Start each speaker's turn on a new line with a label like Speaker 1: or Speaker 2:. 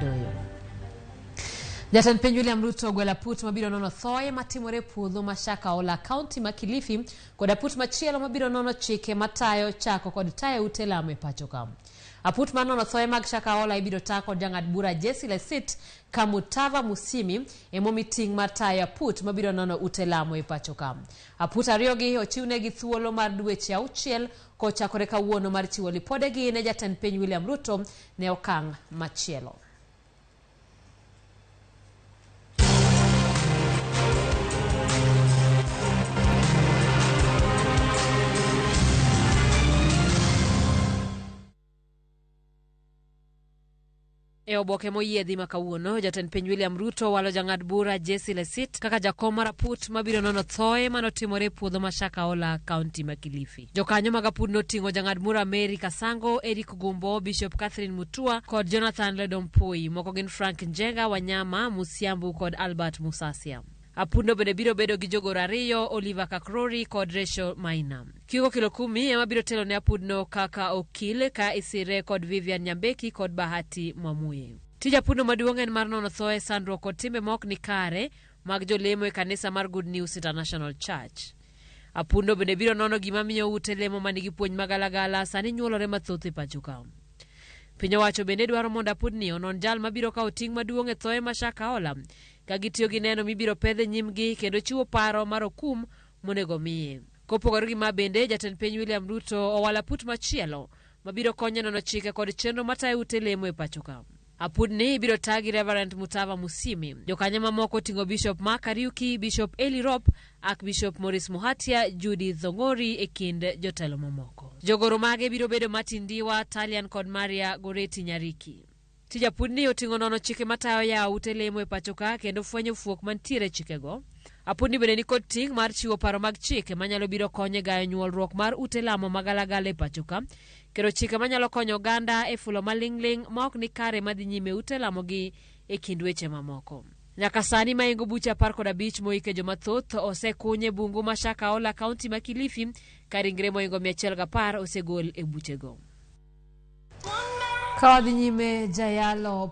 Speaker 1: doyo. Jatend piny William Ruto ogwelo aput mabiro nono thoye matimore e puodho ma Shakahola, kaunti ma Kilifi kod aput machielo mabiro nono chike matayo chako kod tayo ute lamo e pacho ka. Aput mar nono thoye mag Shakahola ibiro ta kod jang'ad bura Jesse Lesit Kamutava Musimi emomi ting' mar tayo aput mabiro nono ute lamo e pacho ka. Aput ariyogi ochiwnegi thuolo mar dweche auchiel kochakore kawuono mar chiwo lipodegi ne jatend piny William Ruto ne okang' machielo. E oboke moyiedhi ma kawuono, jatend piny William Ruto walo jang'ad bura Jesse Lesit kaka jakom mar aput mabiro nono thoye manotimore e puodho ma Shakahola, kaunti ma Kilifi. Jokanyo mag aput noting'o jang'ad bura Mary Kasango, Eric Gumbo, Bishop Catherine Mutua kod Jonathan Ledompui. Moko gin Frank Njenga, Wanyama, Musiambu kod Albert Musasia. Apudno bende biro bedo gi jogoro ariyo, Oliver Kakrori kod Rachel Maina. Kioko Kilokumi ema biro telo ne apudno kaka okil ka isire kod Vivian Nyambeki kod Bahati Mwamuye. Tij apudno maduong' en mar nono thoe, sandruok kod timbe ma ok ni kare mag jolemo e kanisa mar Good News International Church. Apudno bende biro nono gima miyo ute lemo manigi puonj magalagala sani nyuolore mathoth e pacho ka. Piny owacho bende dwaro mondo apudni onon jal mabiro kawo ting' maduong' e thoe ma Shakahola ka gitiyo gi neno mibiro pedh e nyimgi kendo chiwo paro mar okum monego omiye. Kopogore gi ma bende, jatend piny William Ruto owalo aput machielo mabiro konyo nono chike kod chenro matayo ute lemo e pacho ka. Apudni ibiro ta gi Reverend Mutava Musimi. Jokanyo mamoko oting'o Bishop Mark Kariuki, Bishop Eli Rop, Archbishop Maurice Muhatia, Judith Ong'ori e kind jotelo mamoko. Jogoro mage biro bedo Martin Ndiwa, Talian kod Maria Goreti Nyariki. Tij apudni oting'o nono chike matayo yawo ute lemo e pacho ka kendo fwenyo fuok mantiere e chikego. Apudni bende nikod ting' mar chiwo paro mag chike manyalo biro konyo e gayo nyuolruok mar ute lamo magalagala e pacho ka, keto chike manyalo konyo oganda e fulo maling'ling' ma ok ni kare madhi nyime e ute lamogi e kind weche mamoko. Nyaka sani maingo buche 15 moike jomathoth osekuny e bungu ma Shakahola, kaunti ma Kilifi, ka ringre moingo 110 osegol e buchego. Ka wadhi nyime, jayalo.